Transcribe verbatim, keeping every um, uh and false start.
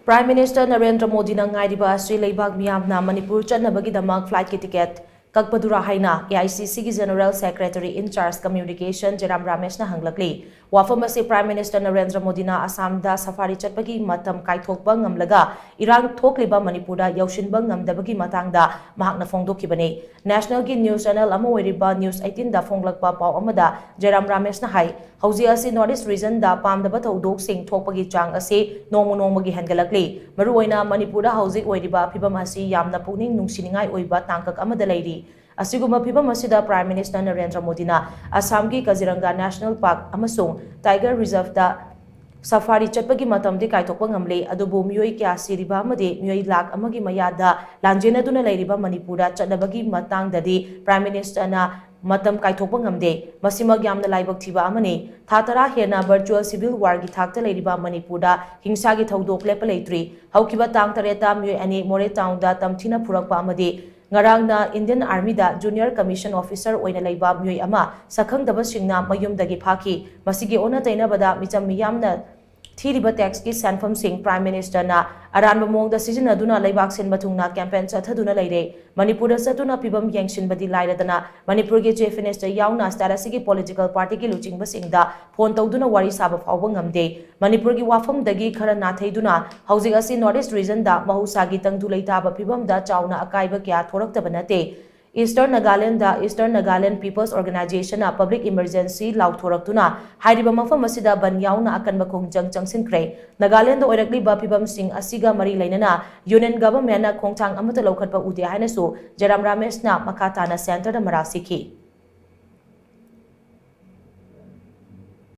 Prime Minister Narendra ꯃꯣꯗꯤꯅ ꯉꯥꯏꯔꯤꯕ ꯑꯁꯤ ꯂꯩꯕꯥꯛ ꯃꯤꯌꯥꯝꯅ ꯃꯅꯤꯄꯨꯔ ꯆꯠꯅꯕꯒꯤꯗꯃꯛ flight ꯀꯤ ticket ꯀꯛꯄꯗꯨꯔꯥ ꯍꯥꯏꯅ A I C C ꯒꯤ General Secretary in charge Communication ꯖꯦꯔꯥꯝ ꯔꯥꯃꯦꯁꯅ ꯍꯪꯂꯛꯂꯤ꯫ ꯋꯥꯐꯝ ꯑꯁꯤ Prime Minister ꯅꯔꯦꯟꯗ꯭ꯔ ꯃꯣꯗꯤꯅ ꯑꯁꯥꯝꯗ safari ꯆꯠꯄꯒꯤ ꯃꯇꯝ ꯀꯥꯏꯊꯣꯛꯄ ꯉꯝꯂꯒ ꯏꯔꯥꯡ ꯊꯣꯛꯂꯤꯕ ꯃꯅꯤꯄꯨꯔꯗ ꯌꯧꯁꯤꯟꯕ ꯉꯝꯗꯕꯒꯤ ꯃꯇꯥꯡꯗ ꯃꯍꯥꯛꯅ ꯐꯣꯡꯗꯣꯛꯈꯤꯕꯅꯤ꯫ National ꯒꯤ news channel ꯑꯃ ꯑꯣꯏꯔꯤꯕ News eighteen ꯗ ꯐꯣꯡꯂꯛꯄ ꯄꯥꯎ ꯑꯃꯗ ꯖꯦꯔꯥꯝ ꯔꯥꯃꯦꯁꯅ ꯍꯥꯏ, ꯍꯧꯖꯤꯛ ꯑꯁꯤ North East region ꯗ ꯄꯥꯝꯗꯕ ꯊꯧꯗꯣꯛꯁꯤꯡ ꯊꯣꯛꯄꯒꯤ ꯆꯥꯡ ꯑꯁꯤ ꯅꯣꯡꯃ ꯅꯣꯡꯃꯒꯤ ꯍꯦꯟꯒꯠꯂꯛꯂꯤ꯫ ꯃꯔꯨꯑꯣꯏꯅ ꯃꯅꯤꯄꯨꯔꯗ ꯍꯧꯖꯤꯛ ꯑꯣꯏꯔꯤꯕ ꯐꯤꯚꯝ ꯑꯁꯤ ꯌꯥꯝꯅ ꯄꯨꯛꯅꯤꯡ ꯅꯨꯡꯁꯤꯅꯤꯡꯉꯥꯏ ꯑꯣꯏꯕ ꯇꯥꯡꯀꯛ ꯑꯃꯗ ꯂꯩꯔꯤ꯫ ꯑꯁꯤꯒꯨꯝꯕ ꯐꯤꯚꯝ ꯑꯁꯤꯗ Prime Minister ꯅꯔꯦꯟꯗ꯭ꯔ ꯃꯣꯗꯤꯅ ꯑꯁꯥꯝꯒꯤ ꯀꯖꯤꯔꯪꯒꯥ National Park ꯑꯃꯁꯨꯡ Tiger Reserve ꯇ safari ꯆꯠꯄꯒꯤ ꯃꯇꯝꯗꯤ ꯀꯥꯏꯊꯣꯛꯄ ꯉꯝꯂꯦ, ꯑꯗꯨꯕꯨ ꯃꯤꯑꯣꯏ ꯀꯌꯥ ꯁꯤꯔꯤꯕ ꯑꯃꯗꯤ ꯃꯤꯑꯣꯏ ꯂꯥꯈ ꯑꯃꯒꯤ ꯃꯌꯥꯗ ꯂꯥꯟꯖꯦꯟꯅꯗꯨꯅ ꯂꯩꯔꯤꯕ ꯃꯅꯤꯄꯨꯔꯗ ꯆꯠꯅꯕꯒꯤ ꯃꯇꯥꯡꯗꯗꯤ Prime Minister ꯅ ꯃꯇꯝ ꯀꯥꯏꯊꯣꯛꯄ ꯉꯝꯗꯦ꯫ ꯃꯁꯤꯃꯛ ꯌꯥꯝꯅ ꯂꯥꯏꯕꯛ ꯊꯤꯕ ꯑꯃꯅꯤ꯫ ꯊꯥ ꯇꯔꯥ ꯍꯦꯟꯅ virtual civil war ꯒꯤ ꯊꯥꯛꯇ ꯂꯩꯔꯤꯕ ꯃꯅꯤꯄꯨꯔꯗ ꯍꯤꯡꯁꯥꯒꯤ ꯊꯧꯗꯣꯛ ꯂꯦꯞꯄ ꯂꯩꯇ꯭ꯔꯤ꯫ ꯍꯧꯈꯤꯕ ꯇꯥꯡ ꯇꯔꯦꯠꯇ ꯃꯤꯑꯣꯏ ꯑꯅꯤ ꯃꯣꯔꯦ town ꯗ ꯇꯝꯊꯤꯅ ꯐꯨꯔꯛꯄ ꯑꯃꯗꯤ ꯉꯔꯥꯡꯅ Indian Army ꯗ junior commission officer ꯑꯣꯏꯅ ꯂꯩꯕ ꯃꯤꯑꯣꯏ ꯑꯃ ꯁꯛꯈꯪꯗꯕꯁꯤꯡꯅ ꯃꯌꯨꯝꯗꯒꯤ ꯐꯥꯈꯤ꯫ ꯃꯁꯤꯒꯤ ꯑꯣꯟꯅ ꯇꯩꯅꯕꯗ ꯃꯤꯆꯝ ꯃꯤꯌꯥꯝꯅ ꯊꯤꯔꯤꯕ tax ꯀꯤ ꯁꯦꯟꯐꯝꯁꯤꯡ Prime Minister ꯅ ꯑꯔꯥꯟꯕ ꯃꯑꯣꯡꯗ ꯁꯤꯖꯤꯟꯅꯗꯨꯅ ꯂꯩꯕꯥꯛ ꯁꯤꯟꯕ ꯊꯨꯡꯅ campaign ꯆꯠꯊꯗꯨꯅ ꯂꯩꯔꯦ꯫ ꯃꯅꯤꯄꯨꯔꯗ ꯆꯠꯇꯨꯅ ꯐꯤꯚꯝ ꯌꯦꯡꯁꯤꯟꯕꯗꯤ ꯂꯥꯏꯔꯗꯅ ꯃꯅꯤꯄꯨꯔꯒꯤ Chief Minister ꯌꯥꯎꯅ state ꯑꯁꯤꯒꯤ political party ꯒꯤ ꯂꯨꯆꯤꯡꯕꯁꯤꯡꯗ phone ꯇꯧꯗꯨꯅ ꯋꯥꯔꯤ ꯁꯥꯕ ꯐꯥꯎꯕ ꯉꯝꯗꯦ꯫ ꯃꯅꯤꯄꯨꯔꯒꯤ ꯋꯥꯐꯝꯗꯒꯤ ꯈꯔ ꯅꯥꯊꯩꯗꯨꯅ ꯍꯧꯖꯤꯛ ꯑꯁꯤ North East region ꯗ ꯃꯍꯧꯁꯥꯒꯤ ꯇꯪꯗꯨ ꯂꯩꯇꯥꯕ ꯐꯤꯚꯝꯗ ꯆꯥꯎꯅ ꯑꯀꯥꯏꯕ ꯀꯌꯥ ꯊꯣꯔꯛꯇꯕ ꯅꯠꯇꯦ꯫ Eastern Nagaland ꯗ Eastern Nagaland People's Organization ꯅ public emergency ꯂꯥꯎꯊꯣꯔꯛꯇꯨꯅ ꯍꯥꯏꯔꯤꯕ ꯃꯐꯝ ꯑꯁꯤꯗ ꯕꯟ ꯌꯥꯎꯅ ꯑꯀꯟꯕ ꯈꯣꯡꯖꯪ ꯆꯪꯁꯤꯟꯈ꯭ꯔꯦ꯫ ꯅꯥꯒꯥꯂꯦꯟꯗ ꯑꯣꯏꯔꯛꯂꯤꯕ ꯐꯤꯚꯝꯁꯤꯡ ꯑꯁꯤꯒ ꯃꯔꯤ ꯂꯩꯅꯅ Union Government ꯅ ꯈꯣꯡꯊꯥꯡ ꯑꯃꯠꯇ ꯂꯧꯈꯠꯄ ꯎꯗꯦ ꯍꯥꯏꯅꯁꯨ ꯖꯦꯔꯥꯝ ꯔꯥꯃꯦꯁꯅ ꯃꯈꯥ ꯇꯥꯅ centre ꯗ ꯃꯔꯥꯜ ꯁꯤꯈꯤ꯫